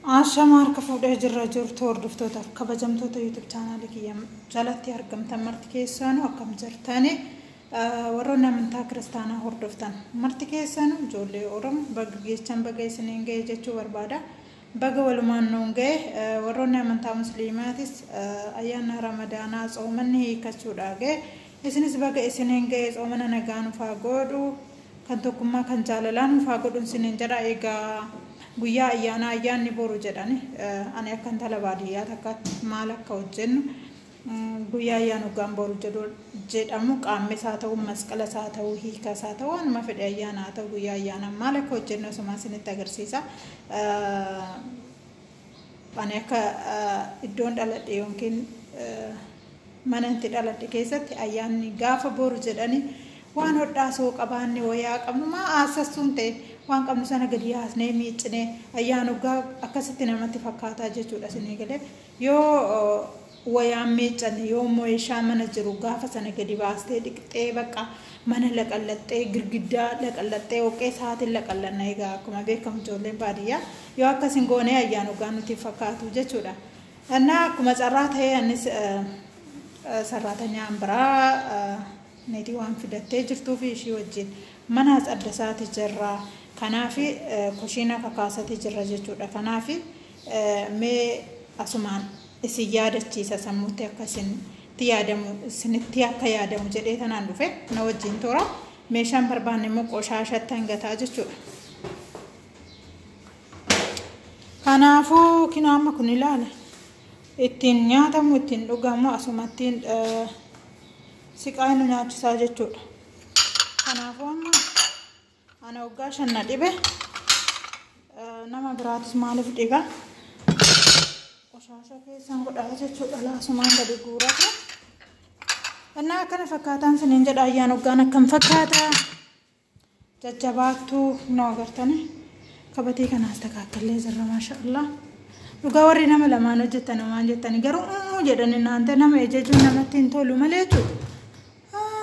Ashama harka fuudhee jirra jirtu hordoftootaaf kabajamtoota YouTube chaanaalii kiyya jalatti argamtan marti keessaanuu akkam jirtani? Warroonni amantaa kiristaanaa hordoftan marti keessaanuu ijoollee Oromoo baga geechan baga isiniin ga'e jechuu barbaada. Baga walumaan nuun ga'e. Warroonni amantaa musliimaatis ayyaana ramadaanaa tsoomanni hiikachuudhaa ga'e. Isinis baga isiniin ga'e, tsoomana nagaa nuuf haa godhu, kan tokkummaa kan jaalalaa nuuf haa godhu isiniin jedha. Egaa guyyaa ayyaanaa ayyaanni boru jedhani, ani akka intala baadiyyaa takkaatti maal akka hojjennu, guyyaa ayyaana hoggaan boru jedhamu, qaammes haa ta'u, masqalas haa ta'u, hiikas haa ta'u, waanuma fedhe ayyaana haa ta'u, guyyaa ayyaanaa maal akka hojjennu osuma isinitti agarsiisa. Ani akka iddoon dhaladhe yookiin mana itti dhaladhe keessatti ayyaanni gaafa boru jedhani waan hodhaa soo qabaanne, wayaa qabnu maa aassassuun ta'e, waan qabnu sana gadi yaasnee miiccinee ayyaana hoggaa akkasitti namatti fakkaataa jechuudha. Isinii galee? Yoo wayaan miiccanne, yoo meeshaa mana jiru gaafa sana gadi baastee dhiqxee, bakka mana laqallaxxee, girgiddaa laqallaxxee, dhoqqee sa'aatiin laqallanna. Egaa akkuma beekamu ijoolleen baadiyyaa yoo akkas hin goone ayyaana hoggaa nuti fakkaatu jechuudha. Innaa akkuma carraa ta'ee anis sarraatanyaan biraa niitii waan fidattee jirtuu fi ishii wajjin mana addasaati jirra. Kanaaf kushiina kakaasati jirra jechuudha. Kanaaf mee asumaan isin yaadachiisa, sammuutti akka isinitti yaadamu, isinitti akka yaadamu jedhee tanaan dhufe. Na wajjin tura. Meeshaan barbaanne immoo qoshaashatti hangataa jechuudha. Kanaafuu kinoo amma kun ilaala. Ittiin nyaatamu, ittiin dhugamu, asumattiin siqaa nu nyaachisaa jechuudha. Kanaafuu amma ana waggaa 5 na dhibe, nama biraatis maaliif dhiba? Qoshaasha keessan godhaa jechuudha, laasumaan gadi guuratu. Innaa akkana fakkaataan siniin jedha. Ayyaan hoggaan akkam fakkaata? Jajjabaattuu nu agartani. Kabatii kanaas takaakallee jirra, maasha Allah. Dhugaa warri nama lamaan hojjetan waan jettani garuu uumuu jedhani naante nama ejejuun namatti hin tolu malee jechuudha.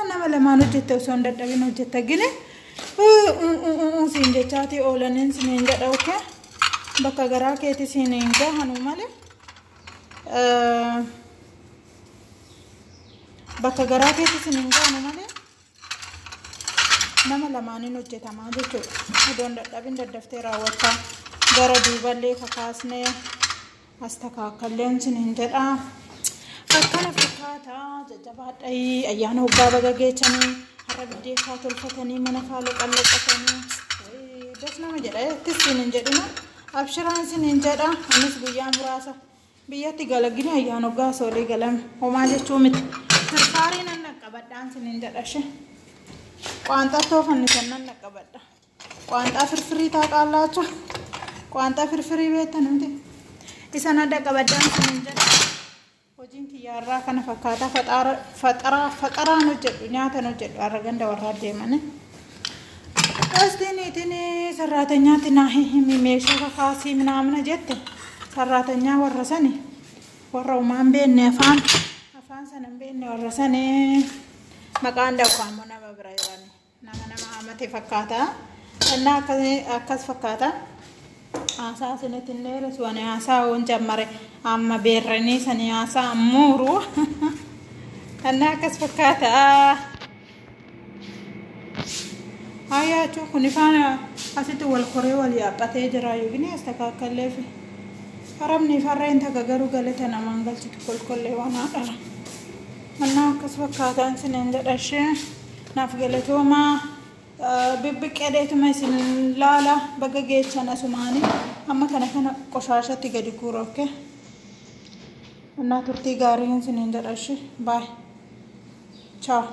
Nama lamaan hojjette osoo hin dadhabin hojjetta, gine siin jechaatii oolaniin siniin jedha. Okay, bakka garaa keeti siin hin gahanu malee, bakka garaa keeti siin hin gahanu malee nama lamaaniin hojjetamaa jechuudha. Odoon dadhabin daddaftee raawwachaa gara duuballee kakaasnee as takaakalleen siniin jedha. Akkana fakkaata, jajjabaadhayii. Ayyaana hoggaa baga geechanii. Har'a biddeeffaa tolfatanii, mana faa laqallaqatanii das nama jedha. Ittis siniin jedhina, abshiraan siniin jedha. Anis guyyaa muraasa biyyatti galagini ayyaana hoggaa soolee galame homaa jechuu miti. Firfaarii nan dhaqqabadhaan siniin jedha ishee. Qaanxattoo fannisan nan dhaqqabadha. Qaanxaa firfirii taaqaallaachu. Qaanxaa firfirii beektan miti. Isa nan dhaqqabadhaan siniin jedha. Hojiin kiyyaarraa kana fakkaata. Faxaraa faxaraan hojjedhu, nyaatan hojjedhu, har'a ganda warraa deemani. Astiin sarraatanyaatti naa himi, meeshaa kakaasii minaamina jette. Sarraatanyaa warra sani, warra umaan beenne, afaan sana hin beenne, warra sani maqaan dhaqaamu nama bira jirani, nama hamate fakkaata. Innaa akkas fakkaata. Haasaa isinitti hin dheeressu. Ani haasaa waan jammare amma beerranii sanii haasaa ammuuru. Innaa akkas fakkaata. Hayyaachuu kun ifaan asitti wal koree wal yaaphatee jira yookiin as takaakallee fi haramni farreen takka garuu galata namaan galchitu kolkollee waan haadhala. Innaa akkas fakkaataan isiniin jedha ishee. Naaf galatoomaa. Bibbiqqeedheetuma isin laala, baga geechan asumaanii. Amma kana qoshaashatti gadi guura, okay? Innaa turtii gaariin isiniin jedha ishee. Baay. Ciao.